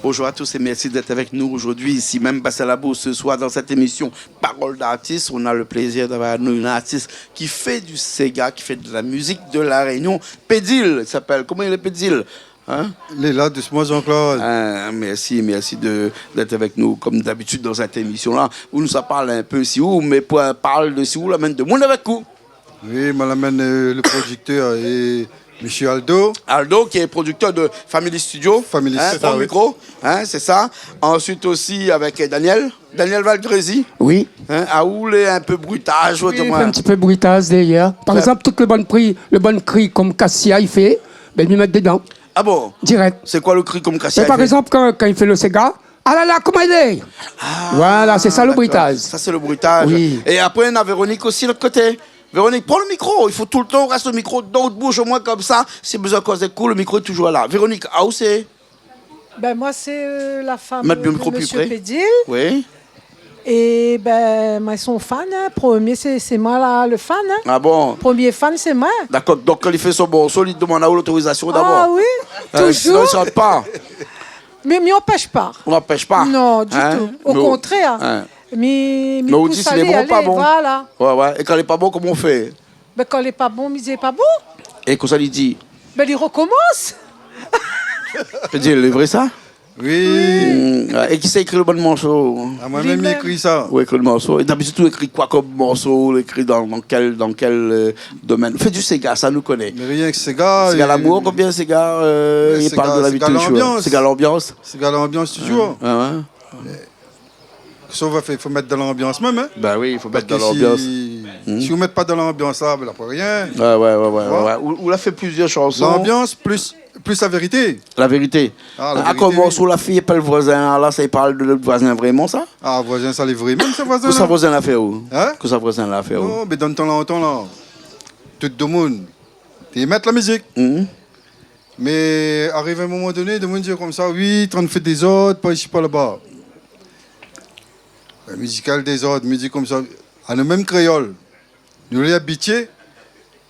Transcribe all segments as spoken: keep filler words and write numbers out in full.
Bonjour à tous et merci d'être avec nous aujourd'hui ici même, Bassin Labou, ce soir dans cette émission Parole d'artiste. On a le plaisir d'avoir avec nous une artiste qui fait du séga, qui fait de la musique de La Réunion. Pédil, il s'appelle. Koman i lé, Pédil ? Hein ? Lé la dousman, Jean-Claude. Ah, merci, merci de, d'être avec nous, comme d'habitude, dans cette émission-là, ou nou sa parl in pé si ou, mé pou parl de si ou, la amenn demoun avèk ou. Oui, ma la amenn, euh, le producteur et monsieur Aldo. Aldo, qui est producteur de Family Studio. Family Studio, oui. Hein, prends le micro, hein, c'est ça. Ensuite aussi avec, euh, Daniel. Daniel Valgrezi. Oui. Hein, aou lé in pé bruitage, ou di amoin. Oui, fé in ti pé bruitage dèrièr. Par égzanp, tout le bann kri, le bann kri konm Kassia i fé, bin, mi mèt dedan. Ah bon ? Dirèk. Sé koi le kri konm Kassia i fé ? Mé par égzanp, kan, kan i fé le séga, ah la la, koman i lé ? Ah, voilà, sé sa le bruitage. D'accord. Ça, c'est le bruitage. Oui. Et après, on a Véronique aussi, de l'autre côté. Véronique, prends le micro. Il faut tout le temps rester au micro, donk bouz omoin konmsa. Si bezoin koz in kou, le micro est toujours là. Véronique, ah, ou sé ? Ben, moi, c'est, euh, la femme de monsieur Pédil. Mèt le micro plus près. Oui. Et ben, moi, son fan, hein. Premier, c'est, c'est moi, là, le fan, hein. Ah bon ? Premier fan, c'est moi. D'accord. Donc, kan li fé son morso, li demann aou l'autorisation d'abord. Ah oui, toujours. Euh, sinon, li shant pa. Mais, mais on n'empêche pas. On n'empêche pas. Non, du tout. Hein ? Au contraire. Hein. Mais, mais ou di, si lé bon, allez, pa bon. Voilà. Ouais, ouais. É kan lé pa bon, koman ou fé ? Ben, kan lé pa bon, mi di lé pa bon. É kosa li di ? Ben, li rekomans. Pédil, lé vré sa ? Oui. Hmm, ouais. É kisa i ékri le bann morso ? Ah, moin mèm, mi ékri sa. Li mèm. Ou ékri le morso. É d'abitid, ou ékri koi konm morso ? Ou ékri dan, dan kèl, dan kèl, euh, domèn ? Ou fé du séga, sa nou koné. Mé rienk séga. Séga lamour, konbien séga, euh, i parl de la vi de tou lé jour ? Séga lanbians. Séga lanbians, toujour. Ouais, ouais. Kosa ou va fé, fo mèt dan lanbians mèm, hein. Ben oui, fo mèt dan lanbians. Parske si, si ou mèt pa dan lanbians la, ben, la pa rien. Ouais, ouais, ouais, ouais, ouais. Ou, ou la fé plizièr shanson. Lanbians plus, plus la vérité. La vérité. Ah, la vérité, oui. Akoz morso la fi, pa le voizin la, sa i parl de le voizin vréman, sa ? Ah, voizin, sa lé vré mèm, sa, voizin la. Kosa voizin la fé aou ? Hein ? Kosa voizin la fé aou ? Non, mé dan tan lontan la, tout demoun té mèt la mizik. Mhm. Mé ariv in moman doné, demoun i di konmsa, oui, tann fé dézord, pa isi, pa laba. Mizikal dézord, mi di konmsa, anou mèm kréol, nou lé abitié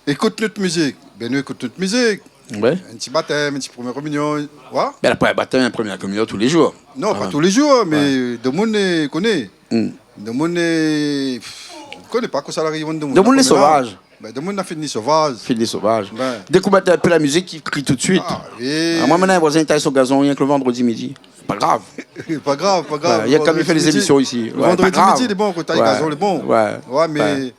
ékout nout mizik. Ben, nou ékout nout mizik. Ouais. In ti batèm, in ti premièr kominion, ouais. Mé la premièr batèm, in premièr kominion tou lé jour. Non, pa tou lé jour, mé demoun i koné. Hmm. Demoun i, pff, koné pa kosa la ariv demoun. Demoun lé sovaz. Ben, demoun la fini sovaz. Fini sovaz. Ben. Dé kou ou mèt in pé la mizik, i kri tout suit. Ah, oui. Ah, moin, mon voizin i tay son gazon rienk le vandredi midi. Pa grav. Pa grav, pa grav. Ouais, i fé lé zémision isi. Vendredi midi, lé bon, kan ou tay gazon, lé bon. Ouais, mé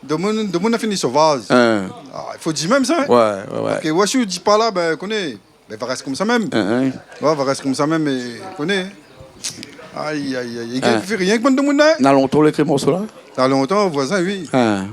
demoun, demoun la fini sovaz. Hein. Ah, i fo di mèm sa, hein. Ouais, ouais, ouais. Parske, ouais, si ou di pa la, ben, koné. Mé va rès konmsa mèm. Hein, hein. Ouais, va rès konmsa mèm, mé koné. Ay, ay, ay, i fé rienk bann demoun la. Na lontan ou la ékri morso la ? Na lontan, voizin, oui. Hein.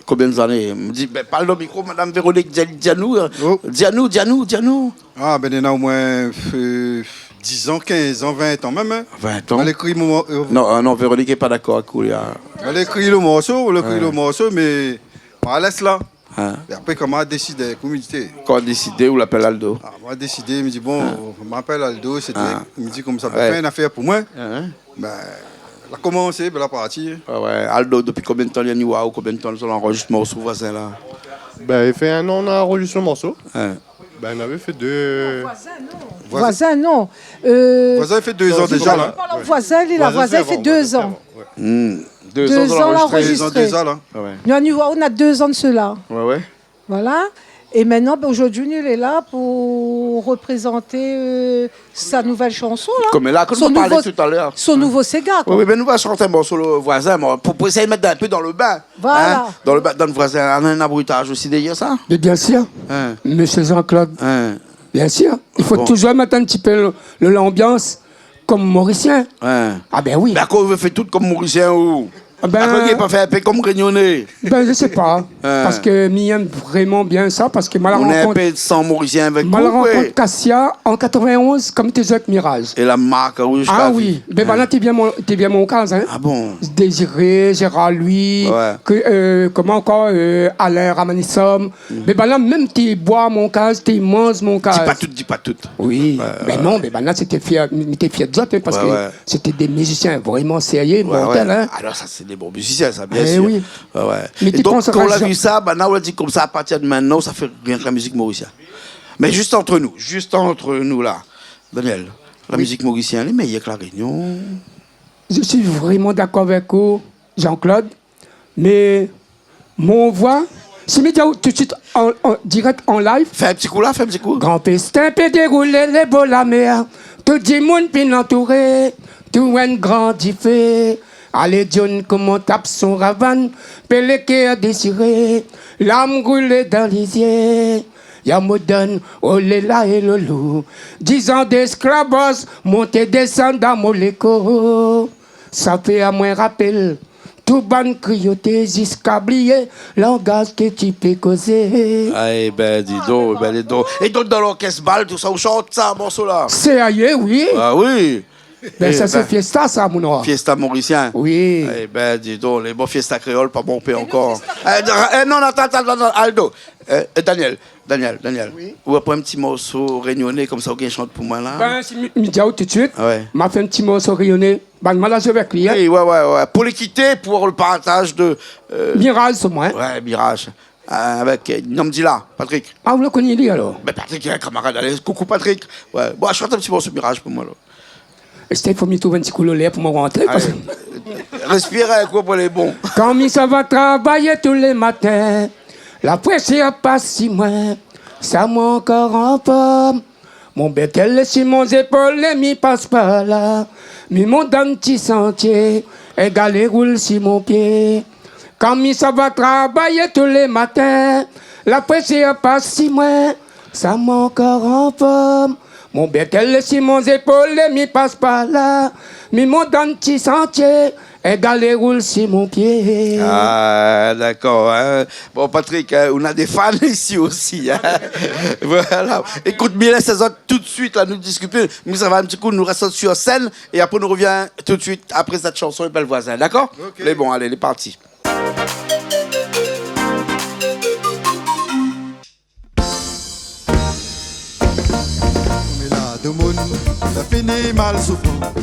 Konbien zané ? Mi di, ben, parl dan mikro, madam Véronique, di, di anou, euh, di anou, di anou, di anou. Ah, ben, néna omoin, euh, dizan, kinzan, vintan mèm, hein. Vintan ? Mal ékri mon, euh, non, euh, non, Véronique lé pa dakor avèk ou, li la. Mal ékri le morso, mal ékri le morso, mé ma lès la. Hein. É apré, kan ma désidé, komité. Kan ou désidé, ou la apèl Aldo. Ah, ma désidé, mi di, bon, ma apèl Aldo, sété, mi di konmsa, ben, fé in afèr pou moin. Hein. Ben, la komansé, ben, la parti. Ouais, ouais. Aldo, dopi konbien d'tan li la ni aou, konbien d'tan zot la anrozistr morso Voizin la ? Ben, i fé in an nou la anrozistr morso. Hein. Ben, nou lavé fé dé. Voizin, non. Voizin, non. Euh, Voizin i fé dé zan déza, la. Voizin, li la, Voizin, i fé dé zan. Hmm. Dé zan la anrozistré. Dé zan déza, la. Ah ouais. Nou, nou, nou na dé zan de sela. Ouais, ouais. Voilà. É mintnan, ben, zordi, nou lé la pou reprézanté, euh, sa nouvèl shanson, la. Konm la, konm nou la parl talèr. Son nouvo séga, koi. Oui, oui, mé nou va shant in morso, le Voizin, mé pou, pou éséy mèt in pé dan le bin. Voilà. Hein ? Dan le bin, dan le Voizin, néna in bruitage osi dèrièr sa ? Mé biensir. Hein ? Mésyé Jean-Claude. Hein ? Biensir. I fo toujour mèt in ti pé le, le, lanbians konm morisien. Hein. Ah ben oui. Mé akoz ou vé fé tout konm morisien, ou ? Ah ben, akoz ou la pa fé in pé konm rényoné ? Ben, mi koné pa. Hein. Parske mi èm vréman bien sa, parske ma la rankont, nou néna in pé de san morisien avèk nou, ma la rankont Kassia an katrovin-onz, kan mi té zoué avèk Mirage. É la mark aou ziska la vi. Ah oui. Ben, banna té vien mon, té vien mon kaz, hein. Ah bon ? Désiré, Gérard Louis, ke, euh, koman ankor, euh, Alain Ramanisum. Mé banna mèm té boir mon kaz, té manz mon kaz. Di pa tout, di pa tout. Oui. Ouais, ouais. Mé non, mé banna sété fièr, mi té fièr de zot, hein, parske sété dé mizisien vréman sérié, mortel, hein. Alor sa, sé dé bon mizisien, sa, biensir. Eh oui. Ouais, ouais. É donk, kan ou la vi sa, banna ou la di konmsa, a partir de mintnan, sa fé rienk la mizik morisien. Mé zis ant nou, zis ant nou la, Daniel, La mizik morisien lé méyèr ke La Rényon. Je suis vraiment d'accord avec vous, Jean-Claude. Mé mon voi, si mi di aou tout suit an, an dirèk, an live. Fé in ti kou la, fé in ti kou. Gran féstin pé déroulé lé bor la mèr. Tout dimoun fine antouré, tout in gran difé. Alé, John koman tap son ravann, pé lé kèr désiré, larm roulé dan lé zié. Ya modèrn, olé la é lolo. Dizan d'ésklavaj, monté désann dan mon léko. Sa fé amoin rapèl tout bann kriyoté, ziska bliyé langaz ke ti pé kozé. Ah, ébin, di don, ébin, di don. É donk, dan lorkès bal, tousa, ou shant sa, morso la ? Sérié, oui. Ah oui. Bin, sa, sé fiesta, sa, mon noir. Fiesta morisien. Oui. Ébin, di don, lé bon fiesta kréol, pa bonpé ankor. Eh, non, non, atann, atann, atann, Aldo. Eh, eh, Daniel, Daniel, Daniel. Oui. Ou pran in ti morso rényoné, konmsa, ou gingn shant pou moin, la ? Bin, si mi, mi di aou tout suit, ouais, ma fé in ti morso rényoné. Bann mal a zoué avèk li, hein. Oui, ouais, ouais, ouais. Pou lé kité, pou le partaz de, euh, Mirage, sé moin. Ouais, Mirage. Euh, avèk, euh, Nom Dila, Patrick. Ah, ou la koni li, alor ? Bin, Patrick, in kamarad. Alé, koukou, Patrick. Ouais. Bon, shant in ti morso Mirage pou moin, la. Èske i fo mi trouv in ti kou lolèr pou moin rantré, parske... Alé, euh, respir in kou pou lé bon. Kan mi sava travay tou lé matin, la fréshèr i pas si moin, sa moin ankor an form. Mon bèrtèl lé si mon zépol é mi pas par la. Mi mont dan ti santié, in galé roul si mon pié. Kan mi sava travay tou lé matin, la fréshèr i pas si moin, sa moin ankor an form. Mon bèrtèl lé si mon zépol é mi pas par la. Mi mont dan ti santié, in galé roul si mon pié. Ah, dakor, hein. Bon, Patrick, hein, ou na dé fan isi osi, hein. Voilà. Ékout, mi lès azot tout suit, la, nou diskit. Nou sava in ti kou, nou rès sur sèn, é apré nou revien tout suit apré sèt shanson i apèl Voisin, dakor ? Ok. Lé bon, alé, lé parti. Mé la, domoun la fini mal soufran.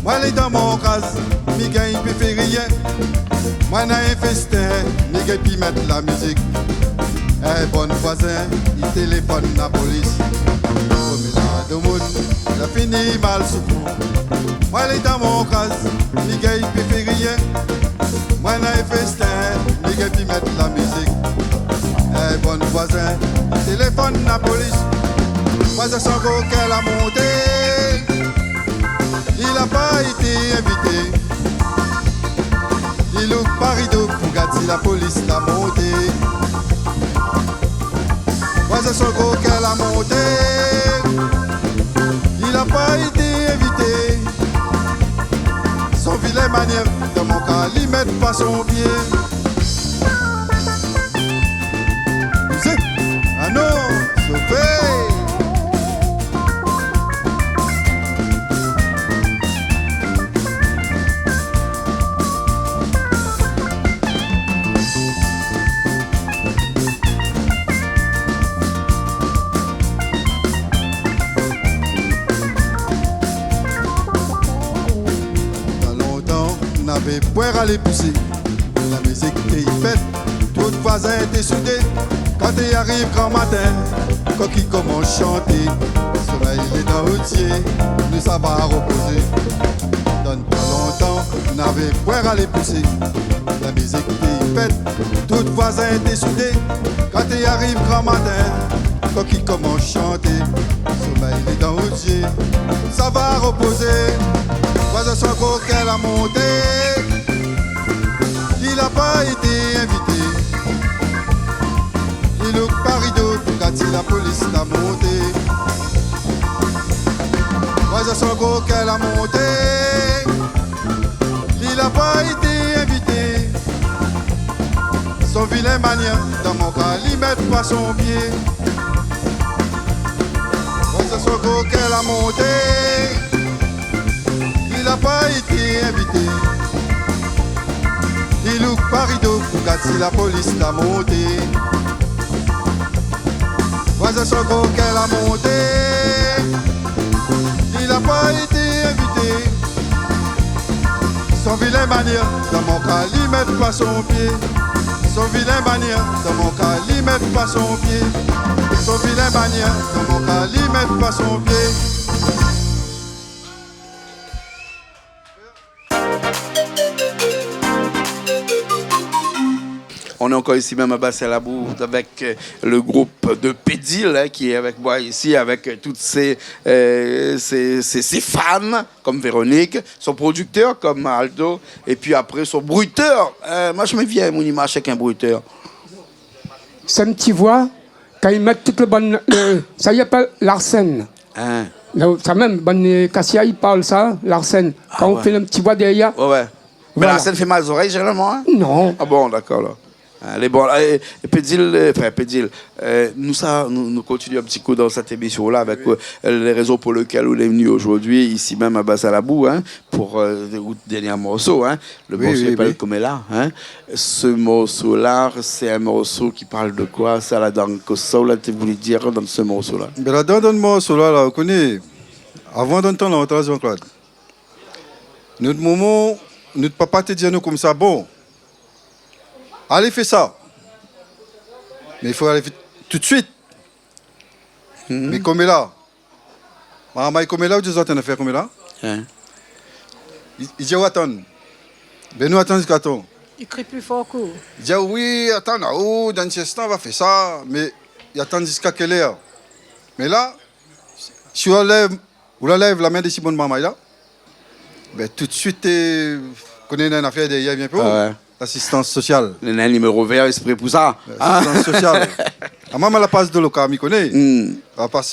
Moin lé dan mon kaz, mi gingn pi fé rien. Moin na in féstin, mi gingn pi mèt la mizik. In bon voizin i téléfone la polis. Mé la, domoun la fini mal soufran. Moin lé dan mon kaz, mi gingn pi fé rien. Moin na in féstin, mi gingn pi mèt la mizik. In bon voizin téléfone la polis. Voizin son gro kèr la monté, li la pa été invité. Li louk par rido pou gard si la polis la monté. Voizin son gro kèr la monté, li la pa été invité. Son vilin manièr, dan mon ka li mèt pa son pié. Sé, ah non, sofé. Tan lontan, navé poin ralé pousé. La mizik té i fèt, tout voizin té soudé. Kan té ariv gran matin, kok i komans shanté. Solèy lé dan out zié, nou sava ropozé. Tan lontan, navé poin ralé pousé. La mizik té i fèt, tout voizin té soudé. Kan té ariv gran matin, kok i komans shanté. Solèy lé dan out zié, sava ropozé. Voizin son gro kèr la monté, li la pa été invité. Li louk par rido pou gard si la polis la monté. Voizin son gro kèr la monté, li la pa été invité. Son vilin manièr, dan mon ka li mèt pa son pié. Voizin son gro kèr la monté, li la pa été invité. Li louk par rido pou gard si la polis la monté. Voizin son gro kèr la monté, li la pa été invité. Son vilin manièr, dan mon ka li mèt pa son pié. Son vilin manièr, dan mon ka li mèt pa son pié. Son vilin manièr, dan mon ka li mèt pa son pié. On est encore ici même à Bassin Labou avec, euh, le groupe de Pédil, hein, qui est avec moi ici, avec, euh, toutes ses, euh, ses, ses, ses fans, comme Véronique, son producteur, comme Aldo, et puis après son bruteur. Euh, moin, mi èm bien mon imaz avèk in bruteur. Sé in ti voi, kan i mèt tout le bann, le, sa i apèl la sèn. Hein. La, sa mèm, bann, euh, kasié i parl sa, la sèn. Ah ouais. Kan ou fé in ti voi dèrièr. Ouais, ouais. Voilà. Mé la sèn i fé mal zorèy, zénéralman, hein ? Non. Ah bon, dakor, alor. Alé, bon, é, é Pédil, euh, anfin, Pédil, euh, nou sa, nou, nou kontinié in ti kou dan sèt émisyon-la avèk, euh, lé rézon pou lékèl ou lé vni zordi, isi mèm a Bassin Labou, hein, pou, euh, out dèrnié morso, hein. Le morso i apèl Koméla, hein. Sé morso-la, sé in morso ki parl de koi, sa, ladan ? Kosa ou la té voulu dir dan sé morso-la ? Bin, ladan, dan morso-la, la, ou koné, avan, dan tan lontan, Jean-Claude, nout momon, nout papa té di anou konmsa, bon, alé fé sa. Mé i fo alé vit, tout suit. Mhm. Mé Koméla, marmay Koméla, ou di zot in nafèr Koméla ? Hein. I, i di aou atann. Bin nou atann ziska tan. I kri pli for k'ou. I di aou, oui, atann, aou, dan in ti instan, va fé sa. Mé i atann ziska kèl èr ? Mé la, si ou la lèv, ou la lèv la min dési bann marmay la, bin, tout suit, euh, koné néna in nafèr dèrièr, bien pou. Ah ouais. Lasistans sosial. Néna in niméro vèr ésprè pou sa. Lasistans sosial. Ah, moin, moin la pas dolo, mi koné. Hmm. La pas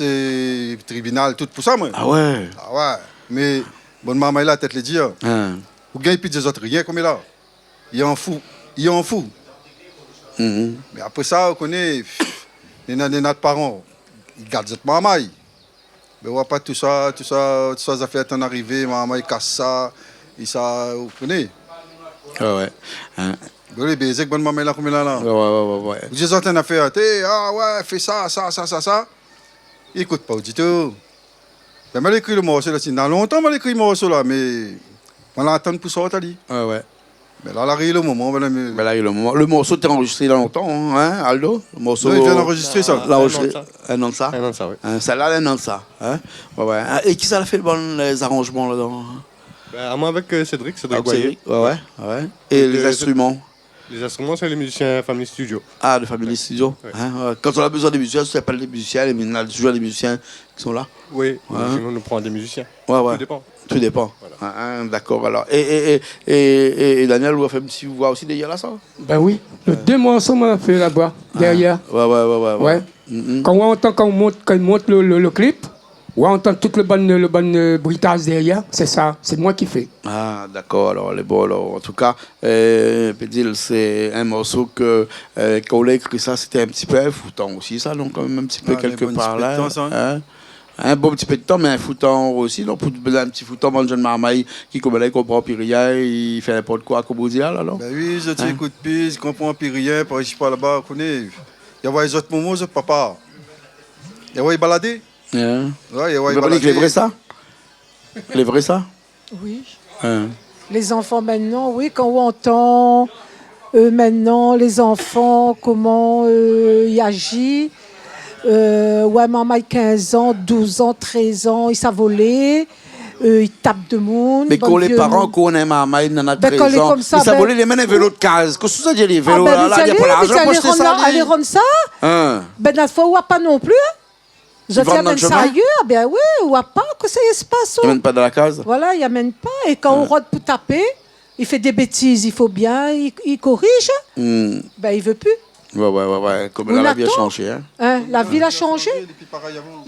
tribinal, tout pou sa, moin. Ah ouais. Ah ouais. Mé bann marmay la, tèt lé dir. Hein. Ou gingn pi di azot rien Koméla. I an fou. I an fou. Mhm. Mé apré sa, ou koné, néna, néna paran, i gard zot marmay. Bin, ou wa pa tousa, tousa, tousa zafèr tann arivé, marmay i kas sa, é sa, ou koné. Ah ouais. Hein. Bon, lé bézé èk bann marmay la, Koméla la. Ouais, ouais, ouais, ouais, ouais. Ou di azot in nafèr, té, ah ouais, fé sa, sa, sa, sa, sa. I ékout pa ou ditou. Bin, moin la ékri le morso la, si, na lontan moin la ékri morso la, mé moin la atann pou sort ali. Ouais, ouais. Mé la, la ariv le momon, voilà, mé... Mé la ariv le momon. Le morso té anrezistré na lontan, hein, Aldo ? Le morso... Non, i vien anrezistré sa. La anrezistré. In an de sa. In an de sa. In an de sa, oui. Hein, sèt-la, in an de sa, hein ? Ouais, ouais. Hein, é kisa la fé le bon, lé zaranjman ladan ? Bin, amoin avèk, euh, Cédric, Cédric Boyer. Avèk Cédric, ouais, ouais, ouais. É lé zinstriman ? Lé zinstriman, sé lé mizisien Family Studio. Ah, de Family Studio. Ouais. Hein, ouais. Kan ou na bezoin de mizisien, ou apèl dé mizisien, é néna toujour dé mizisien ki lé la. Oui, sinon nou pran dé mizisien. Ouais, ouais. Tout dépan. Tout dépan. Voilà. Hein, hein, dakor, alor. É, é, é, é, é, é Daniel, ou la fé in ti voi osi dèrièr la, sa ? Bin oui. Le dé morso moin la fé laba, dèrièr. Ouais, ouais, ouais, ouais, ouais. Ouais. Mm, mm. Kan ou antann, kan i mont, kan i mont le, le, le klip, ou antann tout le bann, le bann, euh, britaz dèrièr, sé sa, sé moin ki fé. Ah, dakor, alor, lé bon, alor. An tou ka, euh, Pédil, sé in morso ke, euh, kan ou la ékri sa, sété in ti pé in foutan osi, sa, non, kan mèm, in ti pé kèlkepar la, hein ? Ah, in bon ti pé de tan, sa, hein ? In bon ti pé de tan, mé in foutan osi, non, pou in ti foutan, bann jenn marmay ki, konm la, i konpran pi rien, i fé ninport koi, konm ou di la, la, non ? Bin oui, zot i ékout pi, i konpran pi rien, par isi, par laba, ou koné. I anvoy zot momon, zot papa. I anvoy baladé. Hein. Ouais, i anvoy baladé. Véronique, lé vré sa ? Lé vré sa ? Oui. Hein. Lé zanfan mintnan, oui, kan ou antann, euh, mintnan, lé zanfan, koman, euh, i aji, euh, ouais, marmay kinz an, douz an, trèz an, i sa volé, euh, i tap demoun, bann vié moun. Mé kan lé paran, kan néna in marmay, néna trèz an, i sa volé, lé mèm vélo de kaz. Kosa ou sa di, lé vélo la, la, i na pa larzan pou ashté sa, li. Bin, bin, alé rann la, alé rann sa. Hein. Bin, défoi, ou wa pa non pli, hein. Zot i amenn sa ayèr, bin oui, ou wa pa kosa i spas, oh. I amenn pa dan la kaz. Voilà, i amenn pa. É kan ou rod pou tapé, i fé dé bétiz, i fo bien, i, i korij. Hmm. Bin, i vé pi. Ouais, ouais, ouais, ouais. Konm la, la vi la shanjé, hein. Hein, la vi la shanjé.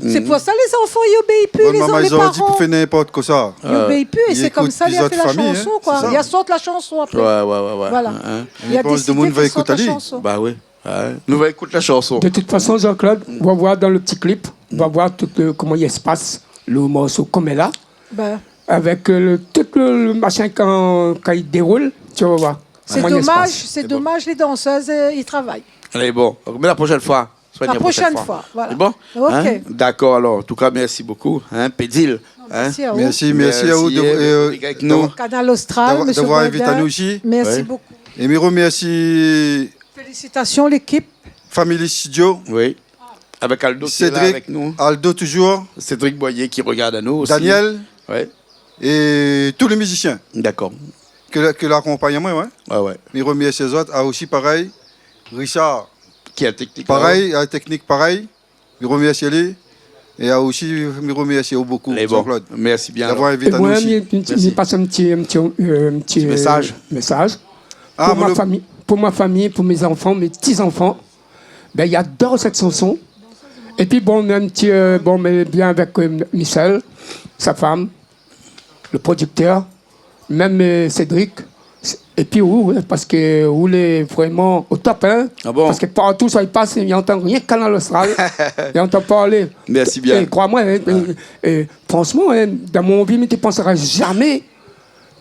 Sé pou sa lé zanfan i obéi pi, lé paran i fé ninport koi. I obéi pi, é sé konmsa li la fé la shanson, koi. Li la sort la shanson apré. Ouais, ouais, ouais, ouais. Voilà. Hein, hein. Li la désidé fé sort la shanson. Bah oui. Ouais, nou va ékout la shanson. De tout fason, Jean-Claude, ou va voir dan le ti klip, ou va voir tout, euh, koman i spas le morso Koméla. Bin. Avèk, euh, le, tout le, le machin kan, kan i déroul, ou va voir koman i spas. Sé domaz, sé domaz, lé dansèz, euh, i travay. Alé, bon. Mé la proshèn foi. La proshèn foi, voilà. Lé bon ? OK. Hein ? Dakor, alor. An tou ka, mèrsi bokou, hein, Pédil, hein. Mèrsi a ou. Mèrsi, mèrsi a ou de, euh, avèk nou. Kanal Austral, d'avoir, monsieur Boisdin, d'avoir invité anou isi. Mèrsi bokou. É mi remèrsi... Félicitations, l'équipe. Family Studio. Oui. Avèk Aldo ki lé la avèk nou. Cédric, Aldo toujour. Cédric Boyer ki regard anou osi. Daniel. Ouais. É tout lé mizisien. Dakor. Ke la, ke la akonpagn amoin, ouais. Ouais, ouais. Mi remèrsi azot, a osi parèy. Richard, ki lé a la teknik, parèy, a la teknik, parèy. Mi romèrsi ali. É a osi, mi romèrsi aou bokou, Jean-Claude, d'avoir invité anou isi. Lé bon. Mèrsi bien, alor. É moin, mi, mi, mi pas in ti, in ti, euh, in ti, euh, mésaz. Ti mésaz. Ah, pou mon fami, pou mon fami, pou mé zanfan, mé ti-zanfan. Bin, i ador sèt shanson. Épi bon, in ti, euh, bon, mé bien avèk, euh, Michel, sa fanm, le prodiktèr, mèm, euh, Cédric, épi ou, in, parske ou lé vréman o top, in. Ah bon ? Parske partou sa i pas, i antann rienk Kanal Austral, i antann parlé. Mèrsi bien. É kroi amoin, in, é, é fransman, in, dan mon vi, mi té pansra zamé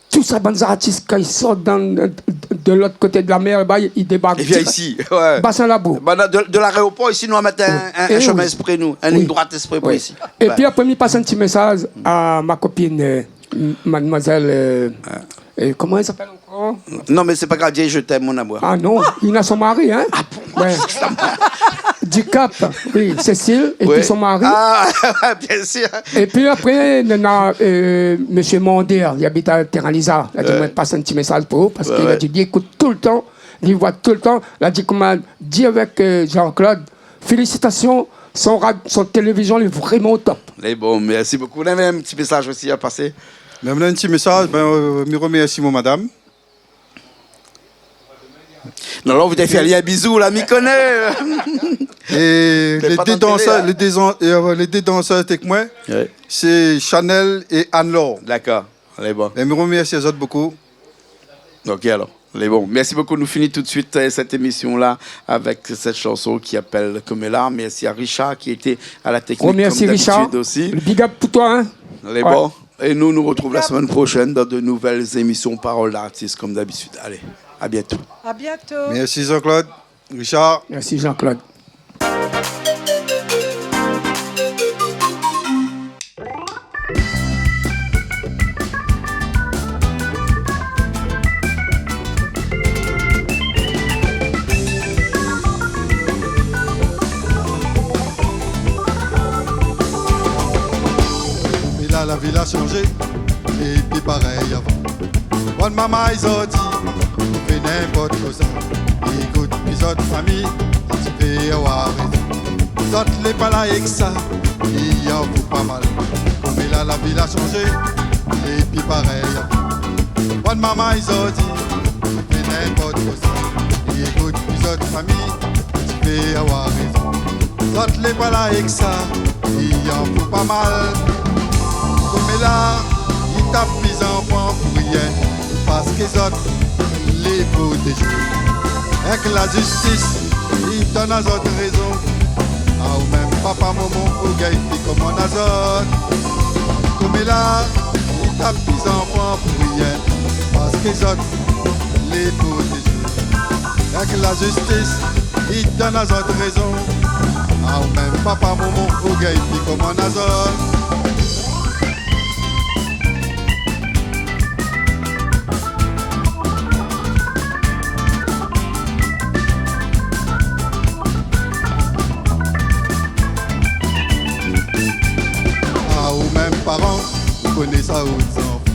tout sa bann zartis, kan i sort dan, de lot koté de la mèr, ba, i débark dirèk. I vien isi, ouais. Basin Labou. Ba, de, de l'aéropor isi, nou la mèt in, in, in shomin ésprè, nou, in lign droit ésprè pou isi. Épi apré, mi pas in ti mésaz a mon kopine, euh, m-, mademoiselle, euh, euh, koman èl i apèl ankor ? Non, mé sé pa grav, di je t'aime, mon amour. Ah non, li na son mari, in ? Ah bon ? Ouais. Dicap, oui, Cécile, épi son mari. Ah, bien sir. Épi apré, nou na, euh, mésyé Mander, li abit a Terrain Lizard. La di, moin pas in ti mésaz pou ou, parske la di, li ékout toultan, li voi toultan. La di, koman di avèk, euh, Jean-Claude, félisitasion, son rad-, son télévizion, lé vréman o top. Lé bon, mèrsi bokou. Nou na in ti mésaz osi a pasé. Mé nou na in ti mésaz, bin, euh, mi romèrsi mon madam. Non, la, ou té fé ali in bizou, la, mi koné. É lé dé dansèz, lé dé dan-, é, euh, lé dé dansèz avèk moin, sé Chanel é Anne-Laure. Dakor, lé bon. É mi romèrsi azot bokou. Ok, alor, lé bon. Mèrsi bokou. Nou fini tout suit, euh, sèt émision-la avèk sèt shanson ki apèl Komela. Mèrsi a Richard ki lété a la teknik, komdabitid osi. Big up pou toi, in. Lé bon. É nou, nou artrouv la semèn proshèn dan de nouvèl émision Parol d'artis, komdabitid. Alé, a bientôt. A bientôt. Mèrsi Jean-Claude, Richard. Mèrsi Jean-Claude. Mé la, la vi la shanzé, lé pi parèy avan. Bann marmay zot i fé ninport kosa. Ékout pi zot fami, ti pé avoir rézon. Zot lé pa la èk sa, i anfou pa mal. Komela la vi la shanzé, lé pi parèy avan. Bann marmay zot i fé ninport kosa. Ékout pi zot fami, ti pé avoir rézon. Zot lé pa la èk sa, i anfou pa mal. Komela i tap pi zanfan pou rien, parske zot lé protézé. Èk la zistis i donn azot rézon. Aou mèm papa, momon, ou gingn pi komann azot. Komela i tap pi zanfan pou rien, parske zot lé protézé. Èk la zistis i donn azot rézon. Aou mèm papa, momon, ou gingn pi komann azot. Aou mèm paran, ou koné sa out zanfan.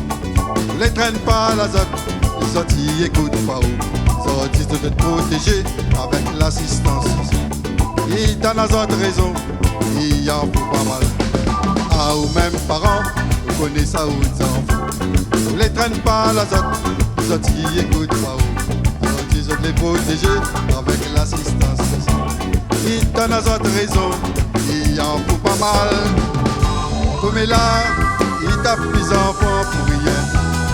Ou lé trèn pa la zot, zot i ékout pa ou. Zot i doi èt protézé avèk lasistans sosial. I donn azot rézon, i anfou pa mal. Aou mèm paran, ou koné sa out zanfan. Ou lé trèn pa la zot, zot i ékout pa ou. Zot i doi èt protézé avèk lasistans sosial. I donn azot rézon, i anfou pa mal. Komela i tap pi zanfan pou rien,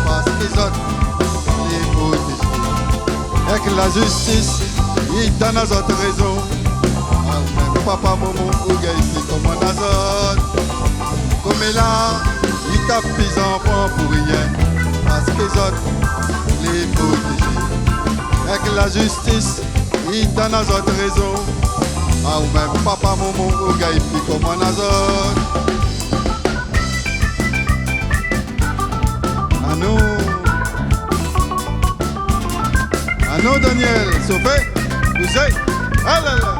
parske zot lé protézé. Èk la zistis i donn azot rézon. Aou mèm papa, momon, ou gingn pi komann azot. Komela i tap pi zanfan pou rien, parske zot lé protézé. Èk la zistis i donn azot rézon. Aou mèm papa, momon, ou gingn pi komann azot. Anou, anou Daniel, sofé, bouzé. Ah la la.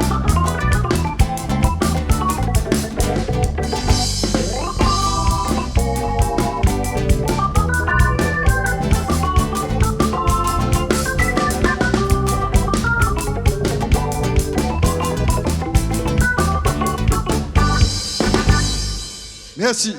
Mèrsi.